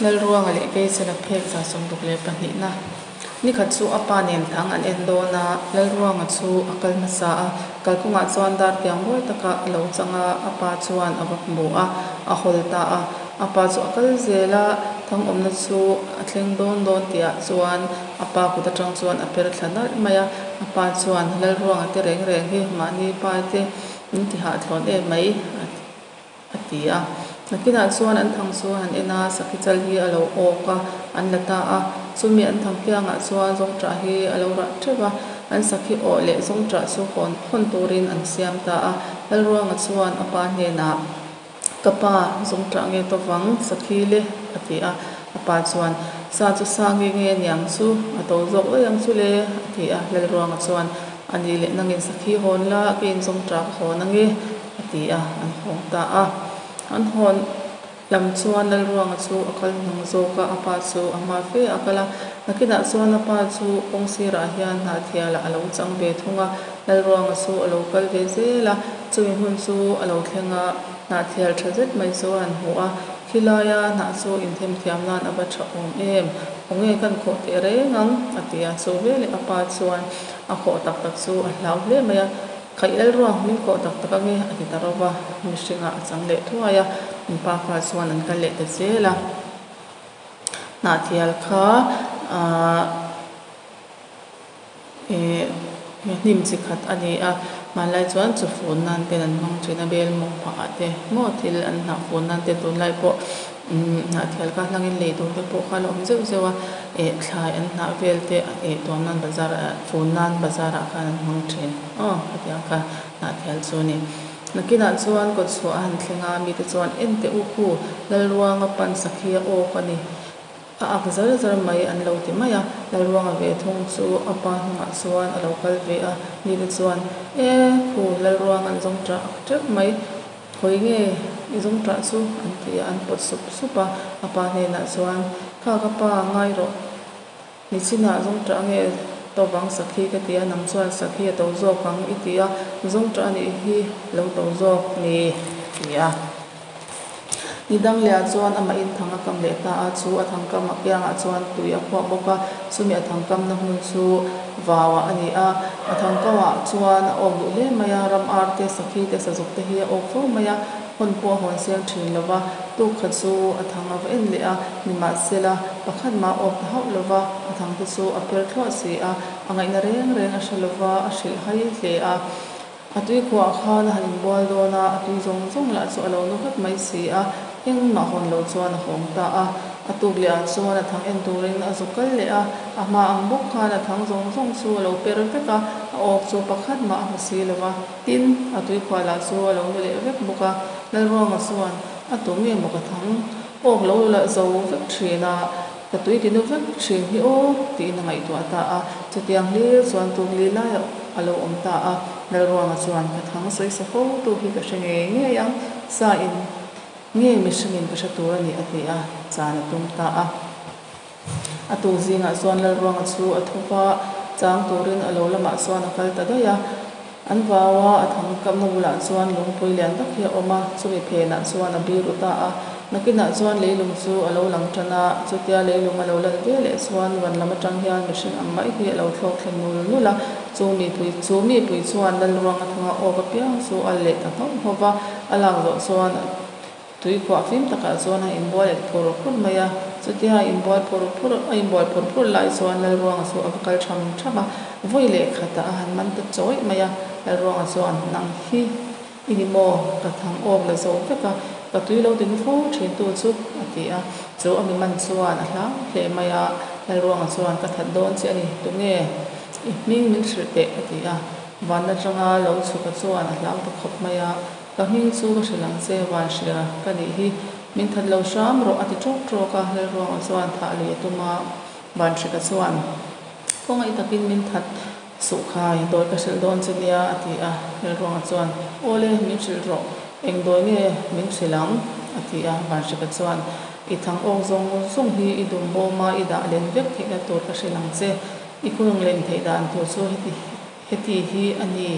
Lalruanga leh Keichala phek 62 na. Nikhat chu a pa nen thang an en dawn a, Lalruanga chu a kal hmasa a, kalkawngah chuan dar tiang mawi taka a lo chang a, a pa chuan a va hmu a, a hawl ta a. A pa chu a kal zel a, thang awmna chu a thleng dawn dawn tihah chuan a pa kut atang chuan a per thla nalh mai a, a pa chuan, Lalruanga te reng reng hi mahni pa te min ti hahthlawn em mai a ti a. Nakinah chuan an thang chu an en a, sakhi chal hi a lo awk a, an la ta a. Chumi an thang kiangah chuan zawngṭah hi a lo rah ṭeuh a, an sakhi awh leh zawngṭah chu hawn hawn turin an siam ta a. Lalruanga chuan a pa hnenah, Ka pa, zawngṭah nge to vang, sakhi le? a ti a. A pa chuan, Sa chu sa nge nge aniang chu, a to zawk daih ang chu le, a ti a. Lalruanga chuan, A nih leh nangin sakhi hawn la, keiin zawngṭah ka hawn ange, a ti a, an hawng ta a. An hawn lam chuan Lalruanga chu a kal hnung zawk a, a pa chu a hma fe a kal a. Nakinah chuan a pa chu kawng sirah hian hnahthialah a lo chang ve thung a, Lalruanga chu a lo kal ve zel a. Chumi hmun chu a lo thleng a, hnahthial tha zet mai chu a han hmu a, Khilaia hnah chu inthemthiam nan a va tha awm em? Khawnge kan khawh teh reng ang? a ti a. Chu veleh a pa chuan a khawh tak tak chu a hlau hle mai a. Khaih Lalruang min khawh tak tak ange a ti ta ro va, mihringah a chang leh thuai a, an pa kha chuan an kal leh ta zel a. Hnahthial kha aah eh hnim chi khat a ni a, hmanlai chuan chaw fun nan ten an hmang thin a, bel mawng phah ah te maw thil an hnah fun nan te tunlai pawh umm hnahthial kha hlangin lei tur te pawh kha a la awm zeuh zeuh a, eh thlai an hnah vel te eh tuam nan bazar ah fun nan bazar ah khan an hmang thin aw khatiang kha hnahthial chu a ni. Nakinah chuan kawtchhuah a han thleng a, mite chuan en teh u khu Lalruanga pan sakhi a awk a ni. A ak zar zar mai an lo ti mai a, Lalruanga ve thung chu a pa hnungah chuan a lo kal ve a, mite chuan e khu Lalruang an zawng tah ak teuh mai. Khawi nge i zawng tah chu? an ti a, an pawt sup sup a. A pa hnenah chuan, Kha ka pa, ngai rawh. Nichinah zawng tah nge to vang sakhi ka ti a, nang chuan sakhi a to zawk ang i ti a, zawng tah anih hi lo to zawk ni a ti a. Ni dang lehah chuan amah in thang a kam leh ta a, chu a thang kam a kiangah chuan tui a khuah bawk a, chumi a thang kamna hmun chu vauah a ni a, a thang kamah chuan a awk duh hle mai a, ram ar te, sakhi te, sazuk te hi a awk fo mai a, hawn pawh a hawn seng thin lo va, tuk kha chu a thang a va en leh a, nimahsela pakhat mah a awk ta hauh lo va, a thang te chu a per thluah si a, a ngaihna reng reng a hre lo va, a hrilh hai hle a. A tui khuah khan a han inbual dawn a, a tui zawng zawng lah chu a lo nu vek mai si a, engmah hawn lo chuan a hawng ta a. A tuk leh ah chuan a thang en turin a zuk kal leh a, a hma ang bawk khan a thang zawng zawng chu a lo per vek a, a awk chu pakhat mah a hmu si lo va. Tin, a tui khuah lah chu a lo nu leh vek bawk a, Lalruanga chuan a tu nge maw ka thang awk lo la zo vek thin a, ka tui ti nu vek thin hi aw tiin a ngaihtuah ta a, chutiang hlir chuan tukli lai a lo awm ta a, Lalruanga chuan ka thang sawi sa fo tu hi ka hre ngei ngei ang, sa in nge mihringin ka hre tur a ni a ti a, chan a tum ta a. A tuk zingah chuan Lalruanga chu a thup a, chang turin a lo lamah chuan a kal ta daih a. An vau a, a thang kapna bulah chuan lungpui lian tak hi a awm a, chumi phenah chuan a biru ta a. Nakinah chuan leilung chu a lo lang tan a, chutia leilung a lo lan ve leh chuan van lam atang hian mihring ang mai hi a lo thlawk thlen nul nul a. Chu mipui chu mipui chuan Lalruanga thanga awk apiang chu a leh ta nghauh nghauh va, a lak zawh chuan a. Tui khuah fim takah chuan a inbual leh phur phur mai a, chutia a inbual phur phur a inbual phur phur lai chuan Lalruanga chu a va kal tham tham a, vawi leh khatah a han man ta chawih mai a, Lalruanga chuan, Nang hi i ni maw? Ka thang awk la zo vek a, ka tui lo ti nu fo thin tu chu, a ti a, chu a mi man chuan a hlau hle mai a, Lalruanga chuan, Ka that dawn che a ni, tunge i hming min hrilh teh? a ti a, van atanga lo chhuka chuan a hlau ta khawp mai a. Ka hming chu ka hrilh ang che, van hria ka nih hi. Min that lo hram rawh a ti tawk tawk a, Lalruanga chuan thah lui a tum a, Vanhrika chuan khawngaih takin min that suh khai, dawi ka hrilh dawn che nia a ti a, Lalruanga chuan Awle, min hrilh rawh, eng dawi nge min hrilh ang? a ti a, Vanhrika chuan I thang awk zawng zawng hi i dum bawm a, i dah len vek theihna tur ka hrilh ang che, i khung len theih dan tur chu heti Heti hi a ni,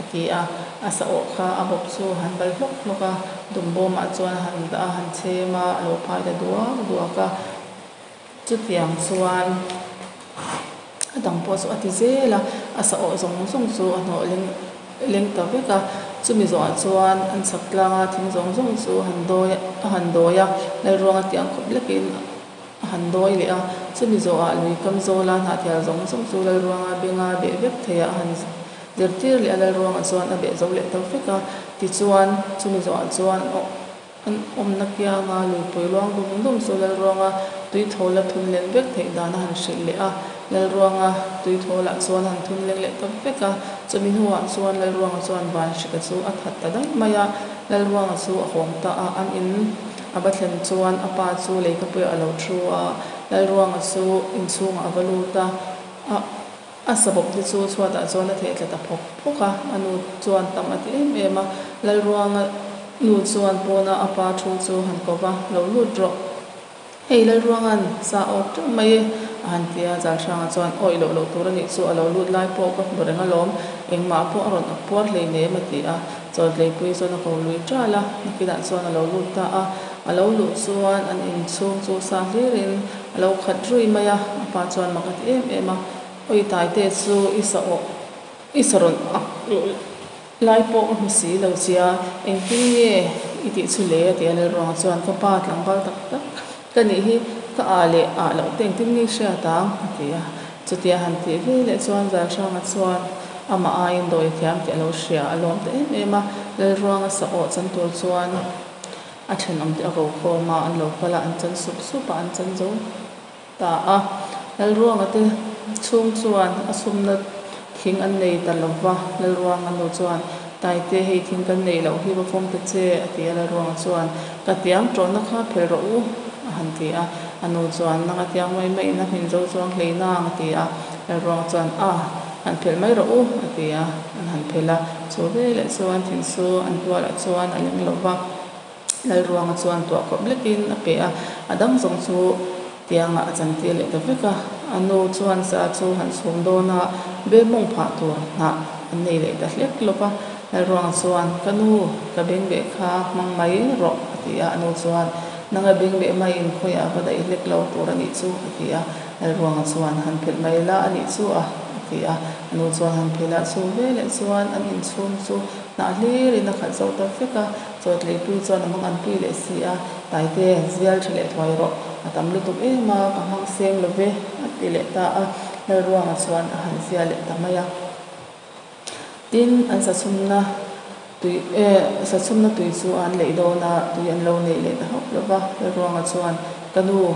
a ti a. A sa awh kha a bawp chu a han bal hlawk hlawk a, dum bawmah chuan a han dah a, a han chhem a, a lo phai ta duak duak a. Chutiang chuan a dang pawh chu a ti zel a, a sa awh zawng zawng chu a hnawh leng leng ta vek a. Chumi zawhah chuan an chhak tlang a, thing zawng zawng chu a han dawi a han dawi a, Lalruanga tiang khawp lekin a han dawi leh a. Chumi zawhah lui kam zawla hnahthial zawng zawng chu Lalruanga benga beh vek theih a, a han zirtir leh a, Lalruanga chuan a beh zo leh ta vek a. Tichuan chumi zawhah chuan An awmna kianga luipui luang dum dum chu Lalruanga tuithawl a thun len vek theih dan a han hrilh leh a. Lalruanga tuithawl ah chuan a han thun leng leh ta vek a. Chumi hnuah chuan Lalruanga chuan Vanhrika chu a that ta daih mai a. Lalruanga chu a hawng ta a, an in a va thlen chuan a pa chu leikapuiah a lo thu a. Lalruanga chu inchhungah a va lut a, a. A sabawp te chu chhuatah chuan a theh tla ta phawk phawk a, a nu chuan tam a ti em em a. Lalruanga nu chuan pawna a pa thu chu han ko va, Lo lut rawh. Hei Lalruanga'n sa awk teuh mai e, a han ti a. Zalhranga chuan awih loh loh tur a nih chu, a lo lut lai pawh ka hmu reng alawm, engmah pawh a rawn ak puar hleinem a ti a. Chawltleipui chuan a ko lui ṭal a, nakinah chuan a lo lut ta a. A lo luh chuan an inchhung chu sa hlirin A lo khat rui mai a, a pa chuan mak a ti em em a, Awi Taite chu i sa awh, i sa rawn ak luh lai pawh ka hmu si lo chia, engtin nge i tih chu le? a ti a, Lalruanga chuan ka pa tlangval tak tak ka nih hi, ka ah leh ah loh te engtin nge i hriat ang? a ti a, chutia han tih ve leh chuan Zalhranga chuan amah aiin dawi thiam tih a lo hria, a lawm ta em em a, Lalruanga sa awh chan tur chuan. A thenawm te a ko khawm a, an lo kal a, an chan sup sup a, an chan zo ta a. Lalruanga te chhung chuan a chhumna thing an nei ta lo va, Lalruanga nu chuan, Taite, hei thing kan neih loh hi va fawm ta che, a ti a. Lalruanga chuan, Ka tiang tawhna kha phelh rawh u, a han ti a. A nu chuan, Nang a tiang mai maiin a hmin zo chuang hlei nang, a ti a. Lalruanga chuan, A, han phelh mai rawh u, a ti a. An han phelh a, chu veleh chuan thing chu an tualah chuan a leng lo va. Lalruanga chuan tuah khawp lekin a pe a, a dang zawng chu tiangah a chantir leh ta vek a. A nu chuan sa chu han chhum dawn a, bel mawng phah tur hnah an nei leh ta hlek lawp a. Lalruanga chuan, Ka nu, ka bengbeh kha hmang mai rawh, a ti a. A nu chuan, Nanga bengbeh maiin khawiah va daih hlek lo tur a nih chu, a ti a. Lalruanga chuan, Han phelh mai la a nih chu a, a ti a. A nu chuan han phelh a, chu veleh chuan an inchhung chu hnah hlirin a khat zo ta vek a. Chawtleipui chuan a hmang an pui leh si a, Taite, zial tha leh thuai rawh, a tam lutuk em a, ka hmang seng lo ve, a ti leh ta a. Lalruanga chuan a han zial leh ta mai a. Tin, an sachhumna tui eh sachhumna tui chu an leih dawn a, tui an lo neih leh ta hauh lo va. Lalruanga chuan, Ka nu,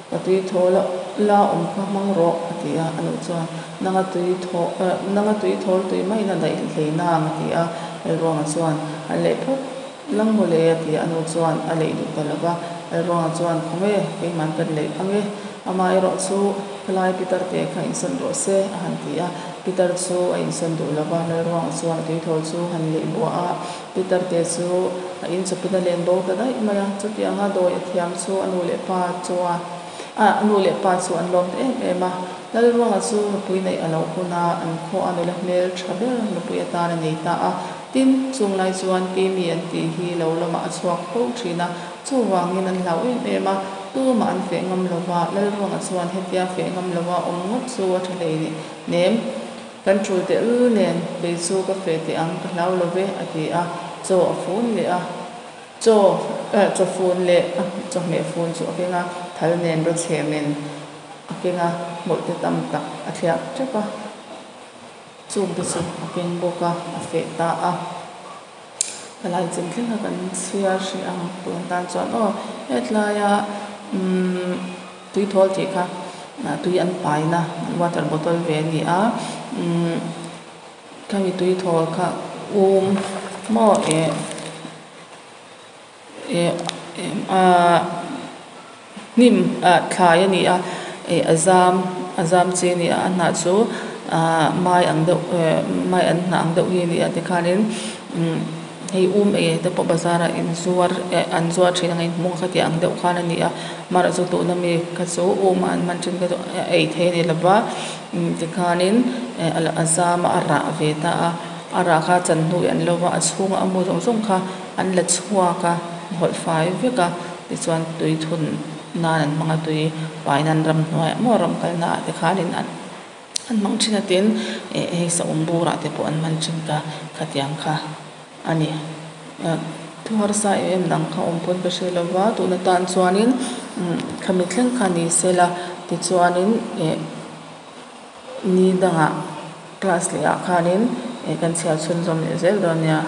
ka tui thaw la la awm kha hmang rawh, a ti a. A nu chuan, Nanga tui thaw eh nanga tui thawl tui maiin a daih hlei nang, a ti a. Lalruanga chuan, An leih phawt lang maw le, a ti a. A nu chuan a leih duh ta lo va. Lalruanga chuan, Khawnge, keimah kan leih ang e. Amaherawh chu khalai Pitar te kha insawn rawh se, a han ti a. Pitar chu a insawn duh lo va, Lalruanga chuan a tuithawl chu han leih buah a. Pitar te chu a inchawpin a len bo ta daih mai a. Chutianga dawi a thiam chu a nu leh pa chuan a nu leh pa chu an lawm ta em em a. Lalruanga chu nupui neih a lo hun a, an khaw a nula hmel tha ber nupui atan a nei ta a. Tin, chung lai chuan keimi an tih hi lo lamah a chhuak fo thin a. Chuvangin an hlau em em a, tumah an feh ngam lo va, Lalruanga chuan hetia feh ngam lo va awm ngawt chu a tha hlei nem. Kan tul teh lul nen, kei chu ka feh teh ang, ka hlau lo ve, a ti a, chaw a fun leh a, chaw eh chaw fun leh a chawhmeh fun chu a keng a, thal nen rawchhem in a keng a, hmawlhte tam tak a thliak tep a, chungte chu a keng bawk a, a feh ta a. Palai chin thleng a kan chhiar hrih ang tun tan chuan aw hetlaia umm tui thawl tih kha tui an paina water bottle ve a ni a umm khami tui thawl kha um maw eh eh ah hnim ah thlai a ni a eh a zam a zam chi a ni a a hnah chu ah mai ang deuh eh mai an hnah ang deuh hi a ni a tikhanin umm hei um ei te pawh bazar ah inzuar eh an zuar thin ang a inhmung kha tih ang deuh khan a ni a amaherawhchu chu tuna mi kha chu um a an hman thin kha chu a ei thei a ni lo va umm tikhanin eh a zam a a rah ve ta a. A rah kha chan hnu hi an lo va a chhunga a mu zawng zawng kha an la chhuak a an hawlh fai vek a tichuan tui thun nan an hmang a tui pai nan ramhnuaiah maw ram kal naah te khanin an an hmang thin a tin eh hei saum burah te pawh an hman thin kha khatiang kha a ni. Thu harsa em em dang kha awm pawn ka hre lo va tun atan chuanin khami thleng kha ni sela tichuanin eh ni dangah class leh ah khanin eh kan chhiar chhunzawm leh zel dawn nia.